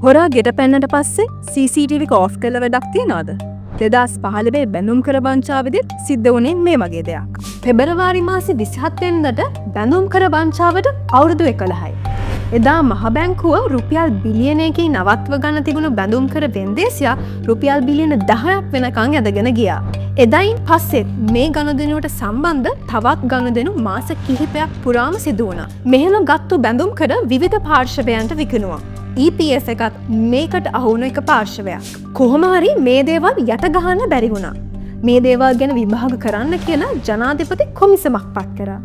හොරා ගෙට පැන්නට පස්සේ CCTV එක ඔෆ් කරලා වැඩක් තියනවද? 2015 බැඳුම් කර වංචාවේදීත් සිද්ධ වුණේ මේ වගේ දෙයක්. පෙබරවාරි මාසේ 27 වෙනිදාට බැඳුම් කර වංචාවට අවුරුදු 11යි. එදා මහ බැංකුව රුපියල් බිලියනයකින් නවත්ව ගන්න තිබුණු බැඳුම් කර වෙන්දේසිය රුපියල් බිලියන 10ක් වෙනකන් ඇදගෙන ගියා. එදායින් පස්සෙත් මේ ගනුදෙනුවට සම්බන්ධ තවත් ගනුදෙනු මාස කිහිපයක් පුරාම සිදු වුණා. මෙහෙම ගත්තු බැඳුම් කර විවිධ පාර්ශවයන්ට විකිණුවා. EPF එකත් මේකට අහු වුණ එක පාර්ශවයක්. කොහොම හරි මේ දේවල් යට ගහන්න බැරි වුණා. මේ දේවල් ගැන විභාග කරන්න කියලා ජනාධිපති කොමිසමක් පත් කරා.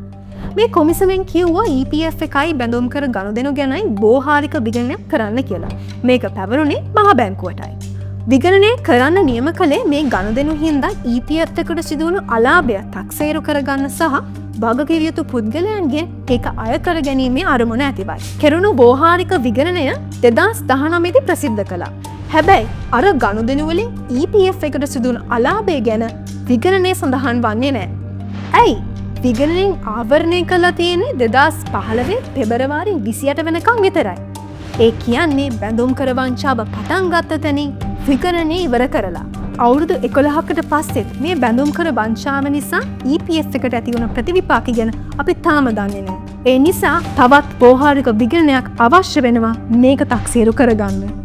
මේ කොමිසමෙන් කිව්වා EPF එකයි බැඳුම් කර ගනුදෙනු ගැනයි බෝහාරික විගණනයක් කරන්න කියලා. මේක පැවරුනේ මහ බැංකුවටයි. විගණනය කරන්න නියම කළේ මේ ගනුදෙනු හින්දා EPF එකට සිදුවුණු අලාභය තක්සේරු කරගන්න සහ වගකිව යුතු පුද්ගලයන්ගෙන් ඒක අය කර ගැනීමේ අරමුණ ඇතිවයි. කෙරුණු බෝහාරික විගණනය 2019 දී ප්‍රසිද්ධ කළා. හැබැයි අර ගනුදෙනු වලින් EPF එකට සිදුවුණු අලාභය ගැන විගණනය සඳහන් වන්නේ නෑ. ඇයි? විගණනයෙන් ආවරණය කරලා තියෙන්නේ 2015 පෙබරවාරි 28 වෙනකන් විතරයි. ඒ කියන්නේ බැඳුම් කර වංචාව පටන් ගත්ත තැනින් විගණනය ඉවර කරලා. අවුරුදු 11කට පස්සෙත් මේ බැඳුම් කර වංචාව නිසා EPF එකට ඇති වුණ ප්‍රතිවිපාක ගැන අපි තාම දන්නේ නෑ. ඒ නිසා තවත් බෝහාරික විගණනයක් අවශ්‍ය වෙනවා මේක තක්සේරු කරගන්න.